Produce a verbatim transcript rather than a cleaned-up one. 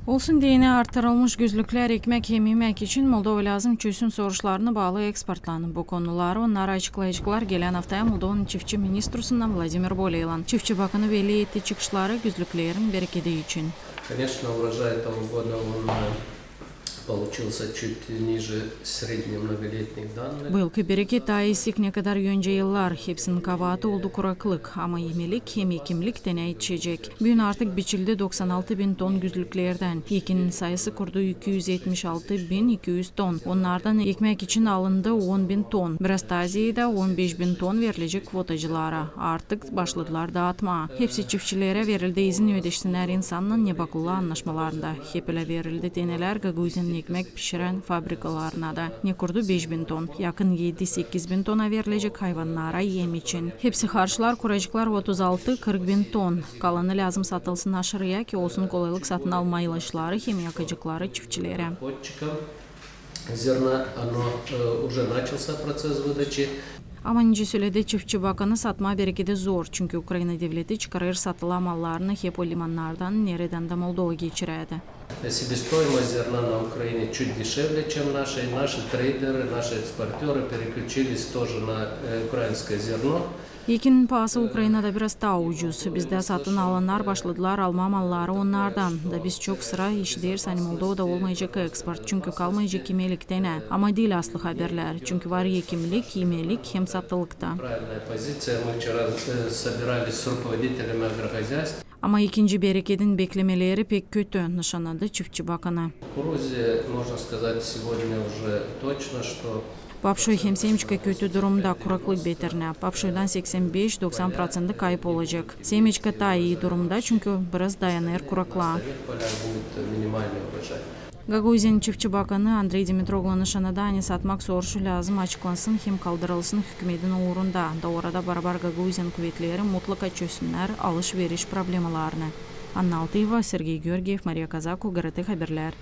Olsun deyni arttırılmış gözlüklär ekmäk hem imäk için Moldova lääzım çözsün soruşlarını baalı ekspertlan. Bu konuları onnar açıklayaceklar gelän aftaya Moldovanın çiftçi ministrusından Vladimir Boleylan. Çiftçi bakanı belli etti çıkışları gözlüklerin berekedi için. Конечно, урожай этого года, он, э, получился чуть ниже среднемноголетних данных. Bu yılkı bereket taa iisik, ne kadar öncä yıllar. Hepsinin kabaatı oldu kuraklık, ama imelik hem ekimlik tenä etişecek. Büün artık biçildi doksan altı bin ton gözlüklerdän. Ekinin sayısı kurdu iki üz etmiş altı bin iki üz ton. Onnardan ekmäk için alındı on bin ton. Biraz taa zeedä, on beş bin ton, verilecek kvotacılara. Artık başladılar daatmaa. Hepsi çiftçilerä verildi izin ödeşsinnär insannan, ne bakılı annaşmalarında. Hep ölä verildi tenelär Gagauziyanın ekmäk pişirän fabrikalarına da. Ne kurdu beş bin ton. Yakın edi-sekiz bin tona verilecek hayvannara em için. Hepsi harçlar kuraceklar otuz altı-kırk bin ton. Kalanı lääzım satılsın aşırıya, ki olsun kolaylık satın alma ilaçları hem yakıcıkları çiftçilerä. Зерна, оно, э, уже начался процесс выдачи. Ama nicä söledi çiftçi bakanı, satmaa berekedi zor, çünkü Ukraina devleti çıkarêr satıla mallarını hep o limannardan, neredän dä Moldova geçirärdi. Себестоимость зерна на Украине чуть дешевле, чем наши. Наши трейдеры, наши экспортеры переключились тоже на, э, украинское зерно. Ekinin paası Ukrainada biraz taa ucuz. Bizdä satın alannar başladılar almaa malları onnardan. Da biz çok sıra işideriz, ani Moldovada olmayacek eksport, çünkü kalmayacek imelik tenä. Ama diil aslı haberlär, çünkü var ekimlik, imelik hem satılıkta. Правильная позиция. Мы вчера, э, собирались с руководителями агрохозяйств. Ama ikinci berekedin beklemeleri pek kötü, nışannadı çiftçi bakanı. В кукурузе, можно сказать, сегодня уже точно, что Papşoy hem semiçka kötü durumda, kuraklık beterinä. Papşoydan seksän beş-doksan proţenti kayıp olacek. Semiçka taa ii durumda, çünkü biraz dayanêr kuraklıa. Gagauziyanın çiftçi bakanı Andrey Dimitroglu nışannadı, ani satmak soruşu lääzım açıklansın hem kaldırılsın hükümetin uurunda. Da orada barabar Gagauziyanın kuvetleri mutlaka çözsünnär alış-veriş problemalarını. Anna Altıyeva, Sergey Georgiev, Mariya Kazaku, GRT Haberlär.